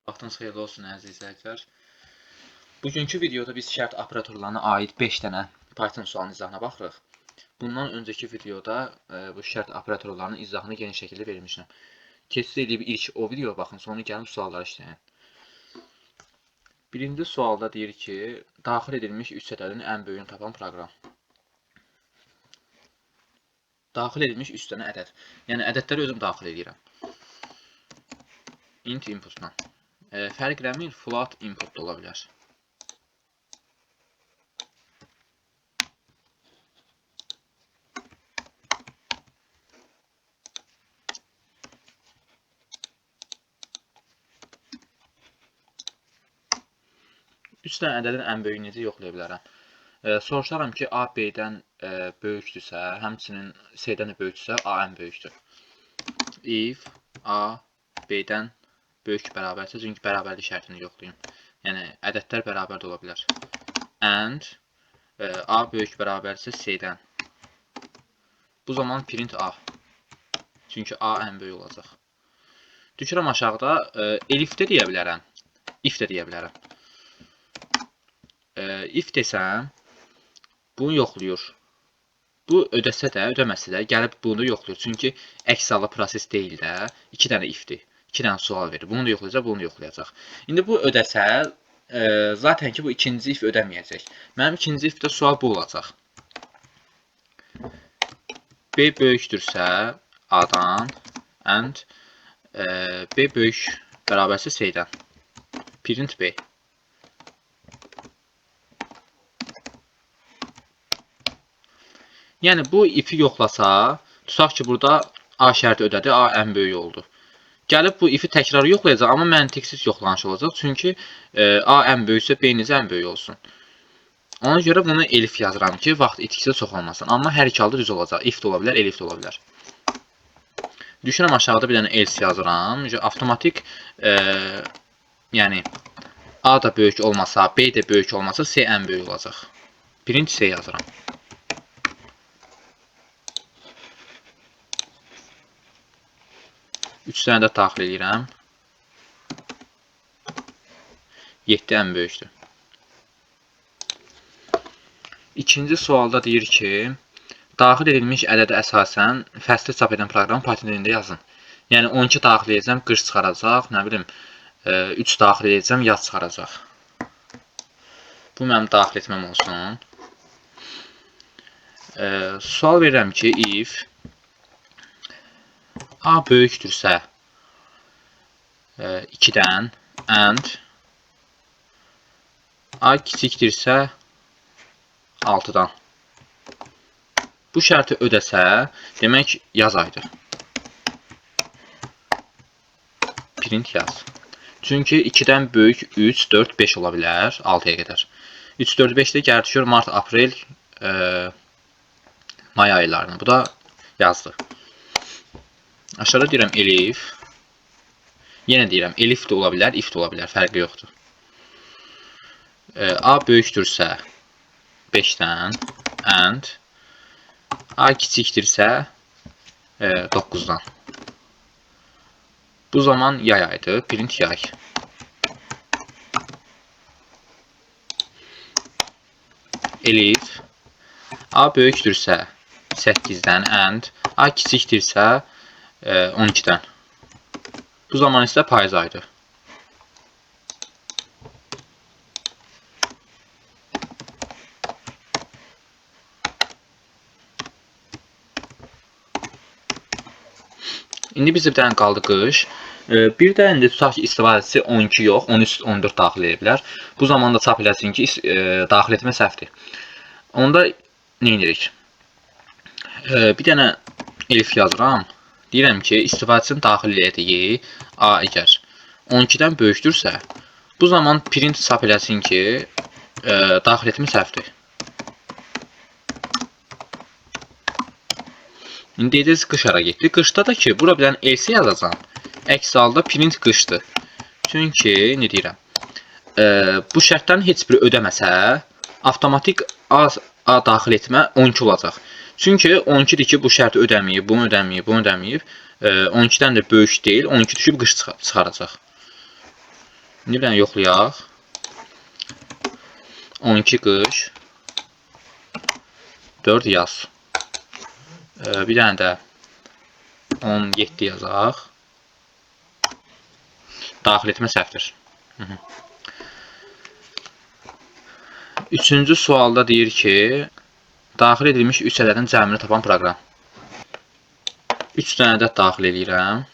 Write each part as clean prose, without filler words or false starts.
Vaxtınız xeyirli olsun əziz izləyicilər. Bugünkü videoda biz şərt operatorlarına aid 5 dənə Python sualının izahına baxırıq. Bundan öncəki videoda bu şərt operatorlarının izahını geniş şəkildə vermişəm. Keçid edib ilk o videoya baxın, sonra gəlin sualları işləyin. Birinci sualda deyir ki, daxil edilmiş 3 ədədin ən böyüyünü tapan proqram. Daxil edilmiş 3 dənə ədəd. Yəni ədədləri özüm daxil edirəm. Int inputla. Fərq eləmir, float input da ola bilər. Üç dənə ədədin ən böyüyünü necə yoxlaya bilərəm? Soruşaram ki, A B-dən böyükdürsə, həmçinin C-dən də böyükdürsə, A ən böyükdür. If A B-dən böyük bərabərsə, çünki bərabərlik şərtini yoxlayım. Yəni, ədədlər bərabər də ola bilər. And A böyük bərabərsə C-dən. Bu zaman print A. Çünki A ən böyük olacaq. Düşürəm aşağıda, elif də deyə bilərəm, if də deyə bilərəm. If desəm, bunu yoxlayır. Bu ödəsə də, ödəməsə də gəlib bunu yoxlayır. Çünki əks halda proses deyil də, 2 dənə ifdir. 2 dənə sual verir. Bunu da yoxlayacaq, bunu da yoxlayacaq. İndi bu ödəsə, zaten ki bu ikinci if ödəməyəcək. Mənim ikinci ifdə sual bu olacaq. B böyükdürsə A-dan and B böyük bərabərsə C-dən. Print B. Yəni bu ifi yoxlasa, tutaq ki burada A şərti ödədi, A ən böyük oldu. Gəlib bu ifi təkrar yoxlayacaq, amma məntiqsiz yoxlanış olacaq. Çünki A ən böyüksə, B necə ən böyük olsun. Ona görə bunu elif yazıram ki, vaxt itkisi çox olmasın. Amma hər iki halda düz olacaq. If də ola bilər, elif də ola bilər. Düşürəm aşağıda bir dənə else yazıram. Avtomatik, yəni A da böyük olmasa, B də böyük olmasa, C ən böyük olacaq. Print C yazıram. 3 dənə də daxil edirəm. 7 ən böyükdür. İkinci sualda deyir ki, daxil edilmiş ədədə əsasən fəsli çap edən proqramı Python dilində yazın. Yəni 12 daxil edəcəm, qış çıxaracaq, nə bilim, 3 daxil edəcəm, yaz çıxaracaq. Bu mənim daxil etməm olsun. Sual verirəm ki, if A böyükdürsə 2-dən and A kiçikdirsə 6-dan. Bu şərti ödəsə, demək yaz aydır. Print yaz. Çünki 2-dən böyük 3, 4, 5 ola bilər 6-ya qədər. 3, 4, 5 də gəlir düşür mart, aprel, may aylarına. Bu da yazdır. Aşağıda deyirəm elif. Yenə deyirəm, elif də ola bilər, if də ola bilər, fərqi yoxdur. A böyükdürsə 5-dən and A kiçikdirsə 9-dan. Bu zaman yay aydır, print yay. Elif A böyükdürsə 8-dən and A kiçikdirsə 12-dən. Bu zaman isə payız ayıdır. İndi bizə bir dənə qaldı qış. Bir də indi tutaq ki, istifadəçisi 12 yox, 13, 14 daxil edə bilər. Bu zaman da çap eləsin ki, daxil etmə səhvdir. Onda nə edirik? Bir dənə elif yazıram. Deyirəm ki, istifadəçinin daxil etdiyi A əgər 12-dən böyükdürsə, bu zaman print çap eləsin ki, daxil etmə səhvdir. İndi deyəcəyiz qış hara getdi? Qışda da ki, bura bir dənə else yazacağam. Əks halda print qışdır. Çünki, nə deyirəm, bu şərtlərin heç biri ödəməsə, avtomatik A daxil etmə 12 olacaq. Çünki 12-dir ki, bu şərti ödəməyib, bunu ödəməyib, bunu ödəməyib. 12-dən də böyük deyil, 12 düşüb qış çıxaracaq. İndi bir dənə yoxlayaq. 12 qış, 4 yaz. Bir dənə də 17 yazaq. Daxil etmə səhvdir. Üçüncü sualda deyir ki, daxil edilmiş 3 ədədin cəmini tapan proqram. 3 dənə ədəd daxil edirəm.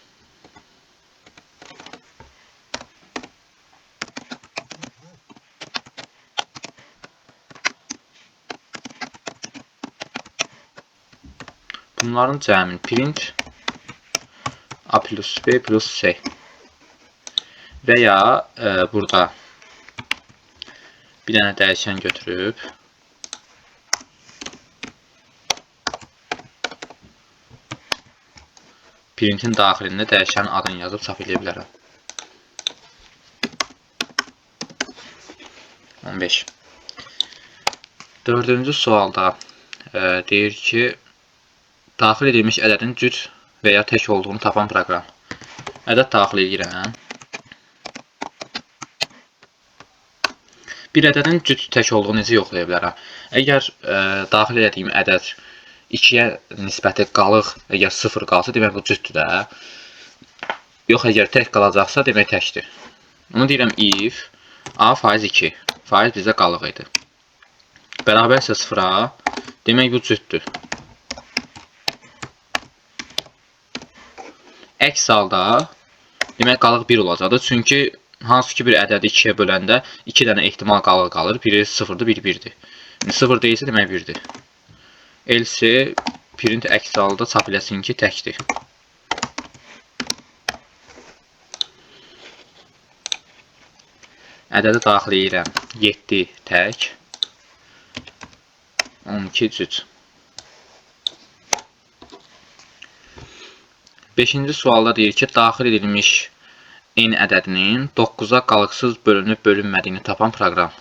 Bunların cəmini print A plus B plus C və ya burada bir dənə dəyişən götürüb printin daxilində dəyişənin adını yazıb çap edə bilərəm. 15. Dördüncü sualda deyir ki, daxil edilmiş ədədin cüt və ya tək olduğunu tapan proqram. Ədəd daxil edirəm. Bir ədədin cüt tək olduğunu necə yoxlaya bilərəm? Əgər daxil etdiyim ədəd 2-yə nisbəti qalıq, əgər 0 qalsa, demək bu cütdür də. Yox, əgər tək qalacaqsa, demək təkdir. Onu deyirəm if A faiz 2. Faiz bizə qalıq idi. Bərabərsə 0-a, demək bu cütdür. Əks halda, demək qalıq 1 olacaqdır. Çünki hansı ki bir ədədi 2-yə böləndə 2 dənə ehtimal qalıq qalır. Biri 0-dır, biri 1-dir. 0 deyilsə, demək 1-dir. Else print əks halda çap eləsin ki, təkdir. Ədədi daxil edirəm. 7 tək, 12 cüt. Beşinci sualda deyir ki, daxil edilmiş n ədədinin 9-a qalıqsız bölünüb bölünmədiyini tapan proqram.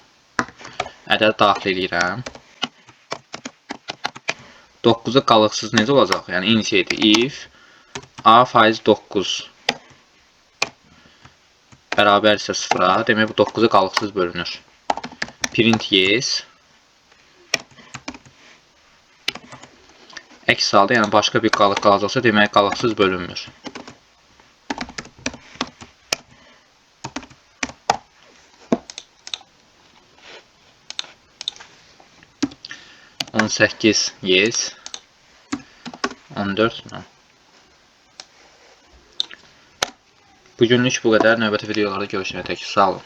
Ədədi daxil edirəm. 9-a qalıqsız necə olacaq? Yəni, eyni şeydir. If A faiz 9 bərabər isə 0-a, demək bu 9-a qalıqsız bölünür. Print yes. Əks halda, yəni başqa bir qalıq qalacaqsa, demək qalıqsız bölünmür. 18 yes. 14 no. Bugünlük bu qədər. Növbəti videolarda görüşənədək sağ olun.